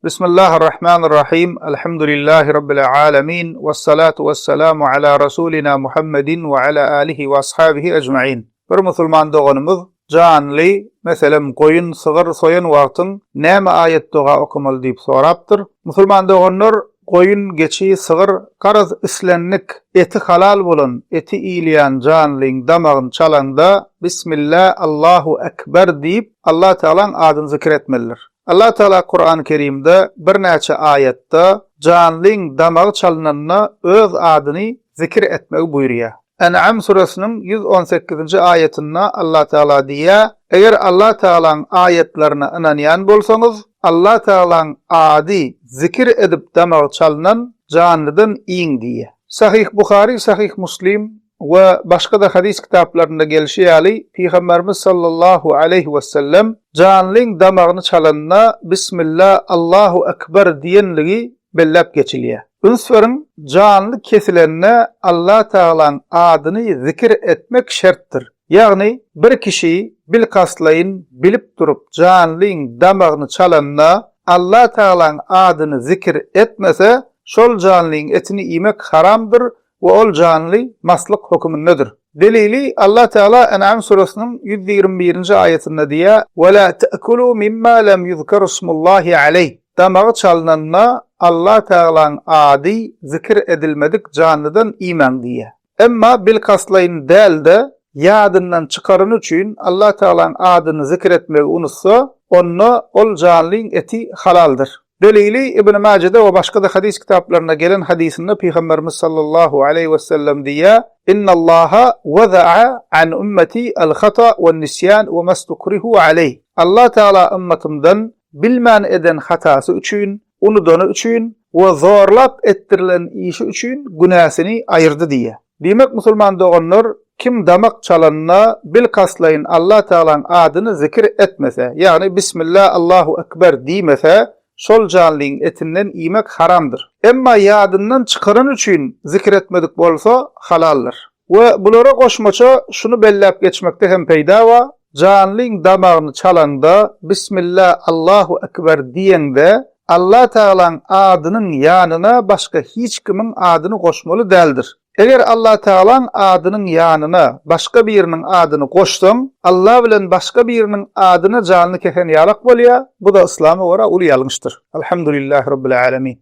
Bismillahirrahmanirrahim. Elhamdülillahi Rabbil alemin. Vessalatu vesselamu ala Rasulina Muhammedin we ala alihi we ashabihi ecmain. Bir musulman doganymyz janly, meselem, goýun, sygyr soýan wagtyň näme aýat-doga okamaly diýip sorapdyr. Musulman doganlar, goýun, geçi, sygyr, garaz islendik eti halal bolan, eti iýilýän janlyň damagyny çalaňda Bismillah Allahu Ekber diýip Allah Tagalaň adyny zikir etmelidir. Allah Tagala Kurany Kerimde birnäçe aýatda janlyň damagy çalynanda öz adyny zikir etmegi buýurýar. En'am süresiniň 118-nji aýatynda Allah Tagala diýýär, Eger Allah Tagalaň aýatlaryna ynanýan bolsaňyz, Allah Tagalaň ady zikir edip damagy çalynan janlydan iýiň diýýär. Sahyh Buhary, Sahyh Muslim we başga-da hadys kitaplarynda gelşi ýaly, Pygamberimiz sallallahu aleýhi wesellem janlyň damagyny çalanda Bismillah Allahu Ekber diýenligi belläp geçilýär. Üns beriň, janly kesilende Allah Tagalaň adyny zikir etmek şertdir. Ýagny bir kişi bilkastlaýyn bilip durup janlyň damagyny çalanda Allah Tagalaň adyny zikir etmese, şol janlyň etini iýmek haramdyr we ol janly maslyk hökümindedir. Delili, Allah Teala En'am süresiniň 121-nji aýatynda diýýär, Ve la te'kulu mimma lem yuzker ismullahi aleyh. Damagy çalnanda Allah Tealanyň ady zikir edilmedik janlydan iýmäň diýýär. Emma bilkastlaýyn däl-de, ýadyndan çykarany üçin Allah Tealanyň adyny zikir etmegi unutsa, onda ol janlyň eti halaldyr. Delili, Ibn Majede we başga-da hadys kitaplarynda gelen hadysynda Pygamberimiz sallallahu aleýhi we sellem diýýär, Innallaha weza'a an ummeti al-hata wen-nisýan we mastukrihu aleýh. Allah Tagala ymmatymdan bilmän eden hatasy üçin, unudany üçin we zorlap etdirilen işi üçin günäsini aýyrdy diýýär. Diýmek musulman doganlar kim damak çalanda bilkastlaýyn Allah Tagalaň adyny zikir etmese, ýagny Bismillah Allahu Ekber diýmese, şol janlyň etinden iýmek haramdyr. Emma ýadyndan çykarany üçin zikir etmedik bolsa halaldyr. We bulara goşmaça şuny belläp geçmekde hem peýda bar, janlyň damagyny çalaňda Bismillah Allahu Ekber diýeňde Allah Tagalaň adynyň ýanyna başga hiç kimiň adyny goşmaly däldir. Eger Allah Tagalaň adynyň ýanyna başga biriniň adyny goşsaň, Allah bilen başga biriniň adyna janly kesen ýalak bolýar, bu-da yslama görä uly ýalňyşdyr. Alhamdulillahi Rabbil Alemin.